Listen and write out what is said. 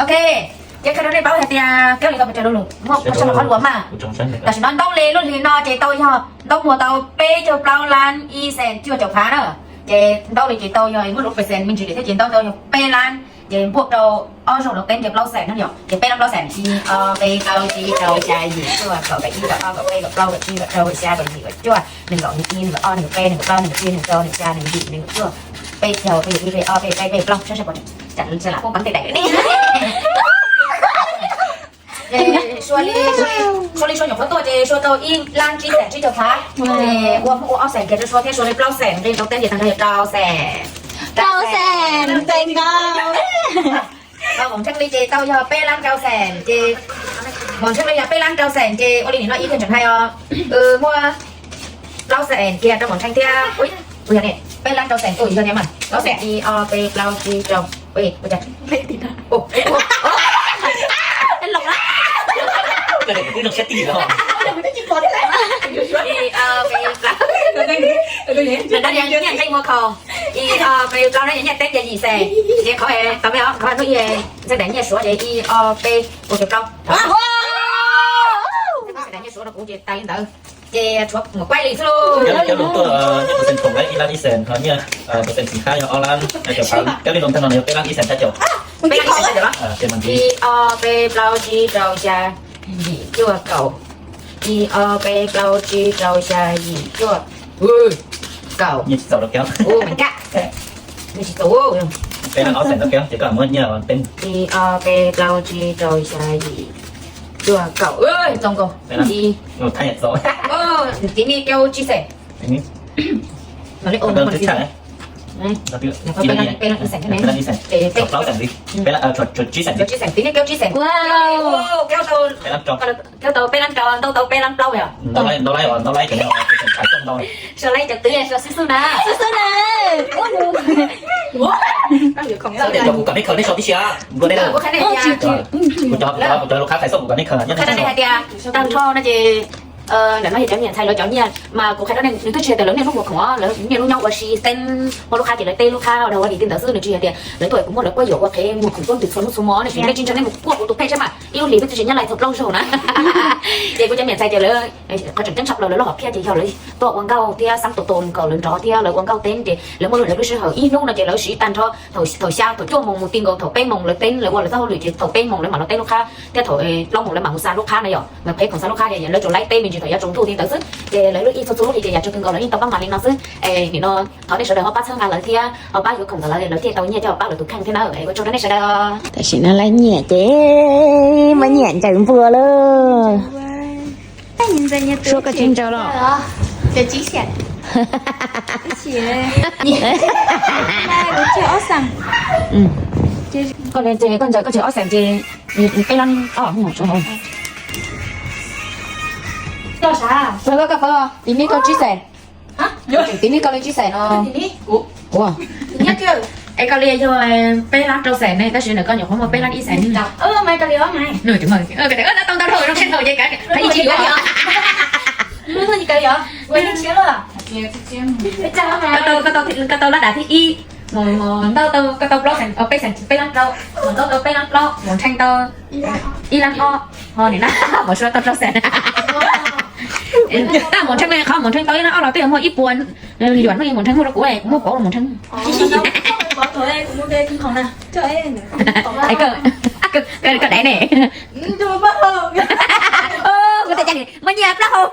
Ok, ces qhia rau nej paub hais tias kab li ko pes tsawg lub lus, muaj pes tsawg qhov luam mas. Tam sim no ntaub li lub hli no ces tau yog ntaub muag tau peb caug plaub lab ib xees cuaj caum phav na. Ces ntaub li ces tau yog muaj lub percent me ntsis li thiab ces ntaub tau yog peb lab, ces npuaj rau ob zaug lub teeb ces plaub xees na yom. Ces peb lab plaub xees, ib ob peb plaub tsib rau xya yim cuaj kaum kaum ib kaum ob kaum peb kaum plaub kaum tsib kaum rau kaum xya kaum yim kaum cuaj, nees nkaum nees ib nees nkaum ob nees nkaum peb nees nkaum plaub nees tsib nees rau nees xya nees yim nees nkaum cuaj, peb caug peb yim ib peb ob peb peb peb plaub, sab sab pom tsam lam poob peev tej daim. Sua li sua nyuam qhuav tuaj ces sua tau ib lab tsib xees tsib caug phav, ces ua muab ua ob xees kiag rau sua thiab sua li plaub xees nqi rau teb ces tag nrho yog rau xees. Rau xees, thank you. Maum Ntsheej li ces tau yog peb lab rau xees ces, Maum Ntsheej li yog peb lab rau xees ces ua li nim no ib tug ntseem hais os, muab plaub xees kiag rau Maum Ntsheej thiab. Ua yog peb lab rau xees, ua yog mas plaub xees ib ob peb plaub tsib rau peb, ib ob peb plaub, nyiaj teeb muaj kho, ib ob peb plaub na, nyiaj teeb ces yim xees, ces qhov tau me os, qhov hnub ib xees daim nyiaj suav ces ib ob peb ua ke plaub. Daim nyiaj suav rau kuv ces tas li ntawd. Ces tshuav mus kuaib li xwb lauj. Cov lus tuaj nyiaj percent khoom lawv ib lab ib xees, ho nyiaj percent xim khab yog ob lab, cov phav cov li lus tag no yog peb lab ib xees xya caum. Peb lab ib xees xya caum los? Ib ob peb plaub tsib rau xya yim cuaj kaum, ib ob peb plaub tsib rau xya yim cuaj kaum. Nyiaj tsis txaus rau koj. Nyiaj tsis txaus. Peb lab ob xees rau koj ces koj muab nyiaj teeb. Ib ob peb plaub tsib rau xya yim cuaj kaum, txaus nkaus. Tiv ni kaub tsib xees. Peb lab ib xees, tshuav plaub xees li. Peb lab, tshuav tsib xees li. Kaub tau peb lab rau, ntaub tau peb lab plaub yom. Ntaub laib, ntaub laib, ntaub laib, sua laib cov twv sua xib xub na. Xib xub na. Kuv kom nej khaws nej so tib si. Kuv cov, kuv cov lub qhab qhais xoj kuv kom nej khaws. Qhia rau nej hais tias tag nrho no ces ntawm no yog cov niam ntxhais lawv cov nyiaj mas kuv qhia rau nej, nws twb tsis hais tias lawv niaj hnub mus khoom os, lawv niaj hnub nyob ua si teeb, muaj lub qhab ces lawv teb lub qhab ua dog ua dig li ntawd xwb, nws tsis hais tias lawv tuaj kuv muab lawv kuaj yuam ua qhev mus khoom tuaj ntws txhua hnub txhua hmo ne, nej tsis ntshai nej mus kuaj kuv tus pheej saib mas ib lub hlis twb tsis nyob laij txog plaub zaug na. Ces kuv cov niam ntxhais ces lawv qhov tseem ceeb tshaj plaws lawv lub hom phiaj ces yog lawv tuaj ua nkauj thiab xab tus tus nkaus lawv nrov thiab lawv ua nkauj teeb ces lawv muaj lub lawv lub sij hawm ib hnub no ces lawv siv tag nrho thaum xya thaum cuaj moos mus ti nkaus thaum peb moos lawv teeb lawv ua lawv txoj hauj lwm ces thaum peb moos lawv mam los teb lub qhab thiab thaum plaub moos lawv mam mus xa lub qhab na yom, mas peb khoom xa lub qhab ces lawv tsuas laib teb me ntsis thaum yuav tsaus ntuj li ntawd xwb. Ces lawv lub ib txhua txhua lub hlis ces yam tsuas kawg nkaus lawv yeej tau pab mam li no xwb. Es nim no thov nej sawv daws ho pab txhawb nqa lawv thiab ho pab yuav khoom ntawm lawv, lawv thiaj tau nyiaj coj pab lawv tus kheej thiab na. Es ua tsaug rau nej sawv daws. Tam sim no lawv nyiam ces muaj nyiam ncaws npua lawm. Suab koj tsib ncaws los? Koj ncaws koj tsib ob xees ces peb lab ob. Koj, koj, koj, tiv nib koj tsib xees. Tiv nib koj li tsib xees no. Ua, es koj li yog peb lab rau xees ne, tab sis ntawm koj nyuam qhuav muaj peb lab ib xees. Nws tau ntau dhau zoo kheej dhau ces kav, ib tsis yuav. Koj tau lab dam thib ib, mus ntau tau koj tau plaub xees, peb xees, peb lab rau, mus ntau tau peb lab plaub, mus ntsheej tau ib lab ob, ho nim na mus suav tau rau xees. Tab mus ntsheej li qhov mus ntsheej tau ib lab ob los twb yog muaj ib puas yuam no, mus ntsheej muaj rau kuv, kuv muab pauv mus ntsheej. Koj dai ne. Kuv tias muaj nyiaj plaub hau.